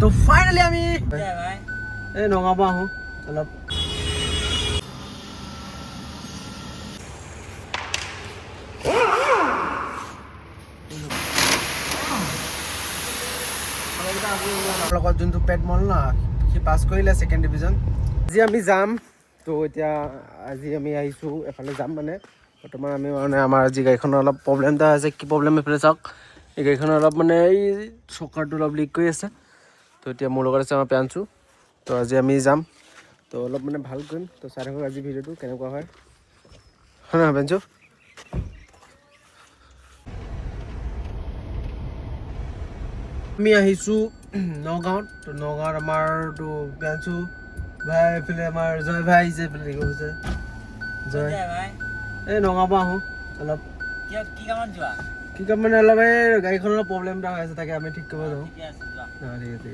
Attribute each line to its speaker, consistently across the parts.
Speaker 1: তো ফাইনেলি আমি এই নগাঁৱৰ পৰা আহোঁ অলপ। লগত যোনটো পেট মল ন, সি পাছ কৰিলে ছেকেণ্ড ডিভিজন। আজি আমি যাম। তো এতিয়া আজি আমি আহিছোঁ, এফালে যাম। মানে বৰ্তমান আমি মানে আমাৰ আজি গাড়ীখনৰ অলপ প্ৰব্লেম এটা আছে। কি প্ৰব্লেম এইফালে চাওক, এই গাড়ীখনৰ অলপ মানে এই চকাৰটো অলপ লিক কৰি আছে। তো এতিয়া মোৰ লগত আছে আমাৰ প্ৰিয়াংশু। তো আজি আমি যাম, তো অলপ মানে ভাল কৰিম। তো চাই থাকক আজি ভিডিঅ'টো কেনেকুৱা হয়, হয় নহয় প্ৰিয়াংশু? আমি আহিছোঁ নগাঁৱত। তো নগাঁৱত আমাৰ তো প্ৰিয়াংশু ভাই, এইফালে আমাৰ জয় ভাই আহিছে। এইফালে দেখিব গৈছে জয়। এই নগাঁৱৰ পৰা আহোঁ অলপ।
Speaker 2: কি কামত যোৱা?
Speaker 1: কি কাম মানে অলপ এই গাড়ীখনৰ প্ৰব্লেম এটা হৈ আছে, তাকে আমি ঠিক কৰিব যাওঁ।
Speaker 2: ঠিকে আছে, যোৱা।
Speaker 1: অঁ, ঠিক আছে।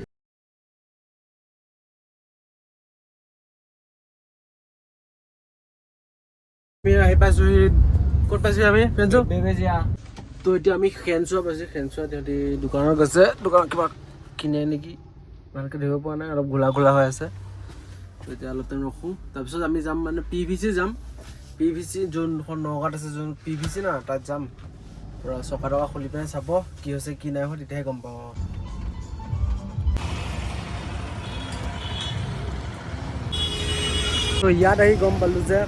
Speaker 1: আমি আহি পাইছোহি। ক'ত পাইছোহি আমি, প্ৰিয়াংশু?
Speaker 2: বেবেজিয়া।
Speaker 1: তো এতিয়া আমি খেনচোৱা পাইছোঁ। খেনচোৱা সিহঁতি দোকানত গৈছে, দোকানত কিবা কিনে নেকি, ভালকৈ ধৰিব পৰা নাই, অলপ ঘোলা ঘোলা হৈ আছে। তো এতিয়া অলপ টাইম ৰখোঁ, তাৰপিছত আমি যাম মানে পি ভি চি যাম। পি ভি চি যোনখন নগাঁৱত আছে, যোন পি ভি চি না, তাত যাম। পূৰা চকা টকা খুলি পেলাই চাব কি হৈছে কি নাই হোৱা, তেতিয়াহে গম পাওঁ। তো ইয়াত আহি গম পালোঁ যে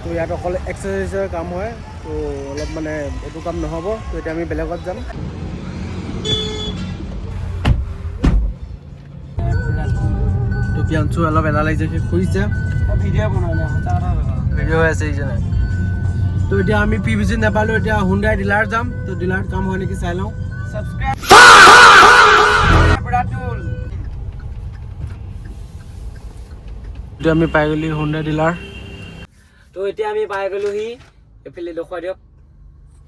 Speaker 1: তো ইয়াত অকল এক্সাৰচাইজৰ কাম হয়। তো অলপ মানে এইটো কাম নহ'ব। তো এতিয়া আমি বেলেগত যাম। তো প্ৰিয়াংশু অলপ এলাহ লাগিছে, সি শুইছে।
Speaker 2: ভিডিঅ' বনোৱা নাই, সঁচা কথা কৈছা।
Speaker 1: ভিডিঅ' হৈ আছে, এই নাই। তো এতিয়া আমি পি ভি চি নাপালোঁ, এতিয়া হুণ্ডাই ডিলাৰ যাম। তো ডিলাৰত কাম হয় নেকি চাই লওঁ।
Speaker 2: ছাবস্ক্ৰাইব ৰাতুল।
Speaker 1: এতিয়া আমি পাই গ'লি হুণ্ডাই ডিলাৰ।
Speaker 2: তো এতিয়া আমি পাই গ'লোহি, এইফালে দেখুৱাই দিয়ক।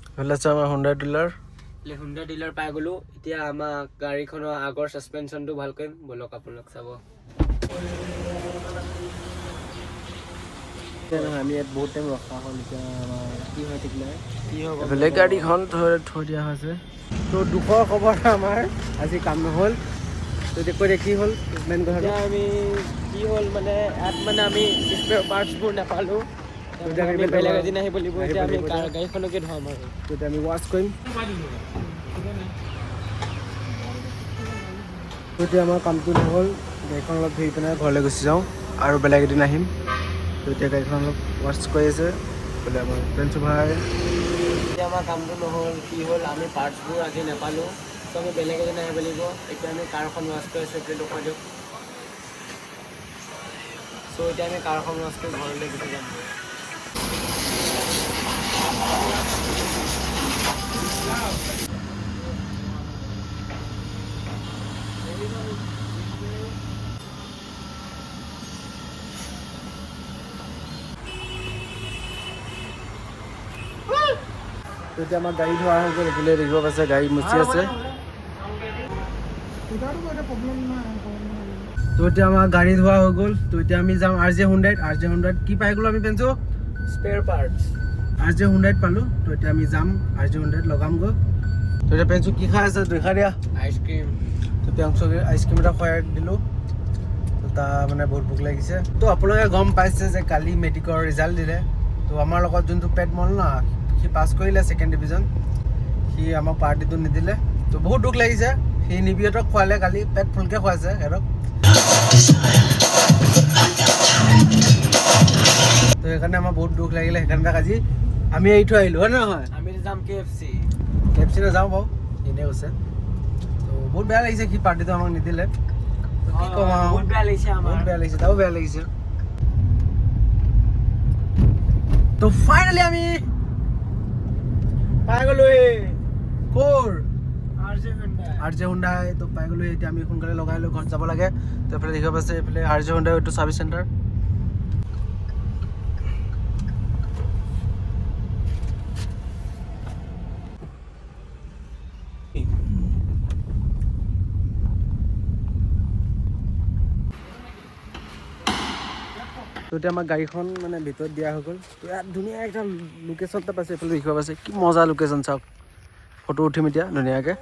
Speaker 1: এইফালে আছে আমাৰ হুণ্ডাই ডিলাৰ।
Speaker 2: এইফালে হুণ্ডাই ডিলাৰ পাই গ'লো। এতিয়া আমাৰ গাড়ীখনৰ আগৰ ছাছপেনশ্যনটো ভাল কৰিম। ব'লক, আপোনালোক চাব।
Speaker 1: এতিয়া নহয়, আমি ইয়াত বহুত টাইম ৰখা হ'ল। এতিয়া আমাৰ কি হয় ঠিক নাই।
Speaker 2: কি হ'ব?
Speaker 1: এইফালে গাড়ীখন থৈ থৈ দিয়া হৈছে। তো দুখৰ খবৰ, আমাৰ আজি কাম নহ'ল। তো এতিয়া কৈ দে কি হ'ল মেইন কথাটো।
Speaker 2: এতিয়া আমি কি হ'ল মানে ইয়াত মানে আমি স্পেয়াৰ পাৰ্টছবোৰ নাপালোঁ।
Speaker 1: এতিয়া আমি
Speaker 2: আমি
Speaker 1: বেলেগ
Speaker 2: বেলেগ এদিন আহিব লাগিব।
Speaker 1: আহিব
Speaker 2: এতিয়া আমি
Speaker 1: লাগিব এতিয়া।
Speaker 2: গাড়ীখনকে ধোৱাম আৰু।
Speaker 1: তো এতিয়া আমি ৱাছ কৰিম। তো এতিয়া আমাৰ কামটো নহ'ল, গাড়ীখন অলপ ধুই পেলাই ঘৰলৈ গুচি যাওঁ আৰু বেলেগ এদিন আহিম। তো এতিয়া গাড়ীখন অলপ ৱাছ কৰি আছে বোলে আমাৰ প্ৰিয়াংশু ভাই।
Speaker 2: এতিয়া আমাৰ কামটো নহ'ল। কি হ'ল, আমি পাৰ্টছবোৰ আজি নাপালোঁ। ত' আমি বেলেগ এদিন আহিব লাগিব। এতিয়া আমি কাৰখন ৱাছ কৰি আছোঁ, এইফালে দেখুৱাই দিয়ক। চ' এতিয়া আমি কাৰখন ৱাছ কৰি ঘৰলৈ গুচি যাম।
Speaker 1: তো এতিয়া আমাৰ গাড়ী ধোৱা হৈ গ'ল। এইফালে দেখিব পাইছে গাড়ী মুচি আছে। তো এতিয়া আমাৰ গাড়ী ধোৱা হৈ গ'ল। তো এতিয়া আমি যাম আৰ জে হুণ্ডাইত। আৰ জে হুণ্ডাইত কি পাই গ'লো আমি, Priyanshu?
Speaker 2: Spare parts.
Speaker 1: R J হুণ্ডাইত পালোঁ। তো এতিয়া আমি যাম আৰ জে হুণ্ডাইত লগামগৈ। তো এতিয়া প্ৰিয়াংশু কি খাই আছে দেখা দিয়া।
Speaker 2: আইচক্ৰীম।
Speaker 1: তো প্ৰিয়াংশুক আইচক্ৰীম এটা খুৱাই দিলোঁ। তো তাৰ মানে বহুত ভোক লাগিছে। তো আপোনালোকে গম পাইছে যে কালি মেট্ৰিকৰ ৰিজাল্ট দিলে। তো আমাৰ লগত যোনটো পেট মল ন, সি পাছ কৰিলে ছেকেণ্ড ডিভিজন। সি আমাক পাৰ্টিটো নিদিলে, তো বহুত দুখ লাগিছে। সি নিবিহঁতক খোৱালে কালি, পেট ফুলকৈ খুৱাইছে সিহঁতক। তো সেইকাৰণে আমাৰ বহুত দুখ লাগিলে। সেইকাৰণে তাক আজি আমি এৰি থৈ আহিলোঁ, হয় নে নহয়?
Speaker 2: আমি যাম K F C.
Speaker 1: K F C নাযাওঁ বাৰু, এনেই কৈছে। তো বহুত বেয়া লাগিছে, সি পাৰ্টিটো আমাক নিদিলে। তো কি ক'ম আৰু।
Speaker 2: বহুত বেয়া লাগিছে আমাৰ।
Speaker 1: বহুত বেয়া লাগিছে, তাও বেয়া লাগিছে। তো ফাইনেলি আমি পাই গ'লো। ক'ৰ?
Speaker 2: R J Hyundai.
Speaker 1: R J Hyundai তো পাই গ'লো। এতিয়া আমি সোনকালে লগাই লৈ ঘৰত যাব লাগে। তো এইফালে দেখিব পাইছে, এইফালে আৰ জে হুণ্ডাই, এইটো চাৰ্ভিচ চেণ্টাৰ। তো এতিয়া আমাৰ গাড়ীখন মানে ভিতৰত দিয়া হৈ গ'ল। তো ইয়াত ধুনীয়া এটা লোকেশ্যন এটা পাইছে। এইফালে দেখিব পাইছে, কি মজা লোকেশ্যন চাওক। ফটো উঠিম এতিয়া ধুনীয়াকৈ।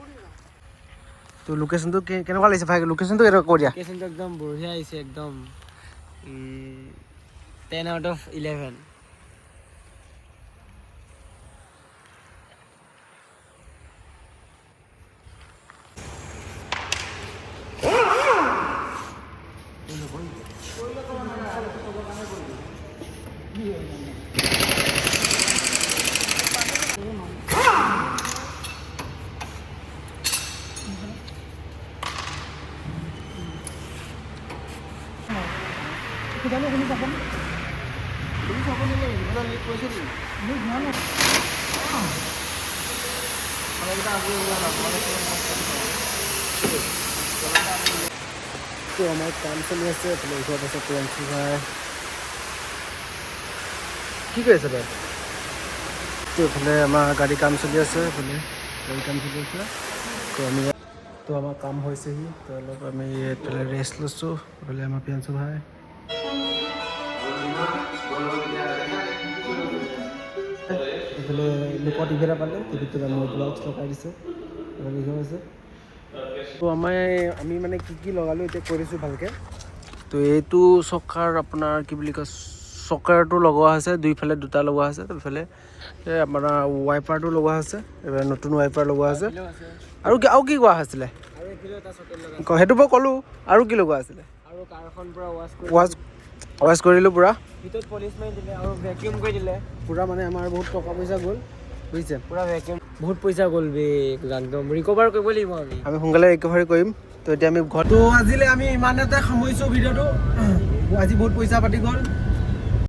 Speaker 1: তো লোকেশ্যনটো কেনেকুৱা লাগিছে ভাই? লোকেশ্যনটো কেনেকুৱা কৈ দিয়া।
Speaker 2: লোকেশ্যনটো একদম বঢ়িয়া আহিছে, একদম 10 out of 11।
Speaker 1: তো আমাৰ কাম চলি আছে। এইফালে ওচৰত আছে প্ৰিয়াংশু ভাই। কি কৰি আছে ভাই? তো এইফালে আমাৰ গাড়ী কাম চলি আছে, এইফালে গাড়ী কাম চলি আছে। তো আমি তো আমাৰ কাম হৈছেহি, তো অলপ আমি এইফালে ৰেষ্ট লৈছোঁ। এইফালে আমাৰ প্ৰিয়াংশু ভাই। এইফালে লোকৰ টিভি এটা পালে, টিভিটোত আমাৰ ব্লগছ লগাই দিছে, এইফালে লিখা আছে। তো আমি মানে কি কি লগালোঁ এতিয়া কৈ দিছোঁ ভালকৈ। তো এইটো চকাৰ আপোনাৰ কি বুলি কয়, চকাৰটো লগোৱা আছে, দুইফালে দুটা লগোৱা আছে। এইফালে এই আপোনাৰ ৱাইপাৰটো লগোৱা আছে, এইবাৰ নতুন ৱাইপাৰ লগোৱা আছে। আৰু কি কোৱা আছিলে?
Speaker 2: আৰু এইফালেও এটা চকেট লগা।
Speaker 1: সেইটো মই ক'লোঁ। আৰু কি লগোৱা আছিলে?
Speaker 2: আৰু কাৰখন পূৰা ৱাছ কৰি
Speaker 1: ৱাছ কৰিলোঁ পূৰা।
Speaker 2: ভিতৰত পলিচ মাৰি দিলে আৰু ভেকিউম কৰি দিলে।
Speaker 1: পূৰা মানে আমাৰ বহুত টকা পইচা গ'ল, বুজিছে?
Speaker 2: পূৰা ভেকিউম, বহুত পইচা গ'ল বে, একদম ৰিকভাৰ কৰিব লাগিব আমি।
Speaker 1: আমি সোনকালে ৰিকভাৰী কৰিম। তো এতিয়া আমি ঘৰত, তো আজিলৈ আমি ইমানতে সামৰিছোঁ ভিডিঅ'টো। আজি বহুত পইচা পাতি গ'ল।